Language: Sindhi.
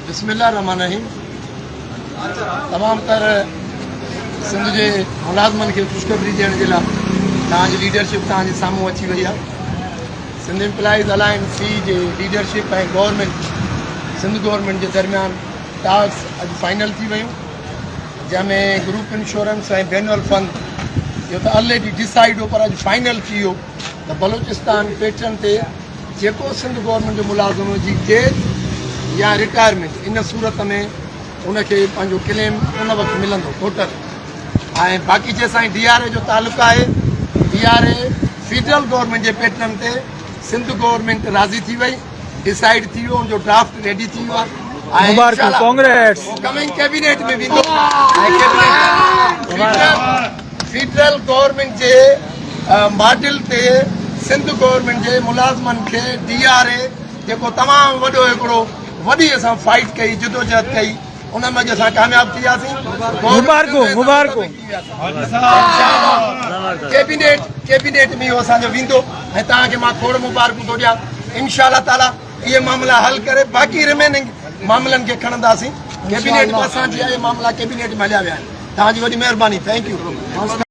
بسم الله الرحمٰن الرحيم تمام تر سنڌ جي ملازمن کي خوشخبري ڏيڻ جي لاء توهان جي ليڊرشپ توهان جي سامهون اچي وئي آهي سنڌ امپلائيز الائنس سي جي ليڊرشپ ۽ گورنمينٽ سنڌ گورنمينٽ جي درميان ٽاڪس اڄ فائنل ٿي ويون جنهن ۾ گروپ انشورنس ۽ بينول فند اهو ته آلريڊي ڊسائيڊ هو پر اڄ فائنل ٿي ويو ته بلوچستان پيٽرن تي جيڪو سنڌ گورنمينٽ جو ملازم جي ڊيٿ يا رٽائرمينٽ ان صورت ۾ ان کي پنهنجو ڪليم ان وقت ملندو ٽوٽل ۽ باقي جي سائين ڊي آر اي جو تعلق آهي D R A federal government جي پيٽرن تي سنڌ گورنمينٽ راضي ٿي وئي ڊسائيڊ ٿي ويو ان جو ڊرافٽ ريڊي ٿي ويو آهي مبارڪون ڪانگريٽس ڪمنگ ڪيبينيٽ ۾ ويندو ۽ ڪيبينيٽ فيڊرل گورنمينٽ جي ماڊل تي سنڌ گورنمينٽ جي ملازمن کي ڊي آر اي جيڪو تمام وڏو هڪڙو وڏي اسان فائيٽ ڪئي جدوجهد ڪئي ان ۾ اڄ اسان ڪامياب ٿي وياسين. مبارڪون مبارڪون. ڪيبينيٽ ڪيبينيٽ ۾ اهو اسان جو ويندو ۽ توهان کي مان کوڙ مبارڪون ٿو ڏيان انشاء الله تعالي اهي معاملا حل ڪري باقي ريميننگ معاملن کي کڻنداسين ڪيبينيٽ ۾ اسان جي اهي معاملا ڪيبينيٽ ۾ هليا ويا آهن. توهان جي وڏي مهرباني thank you.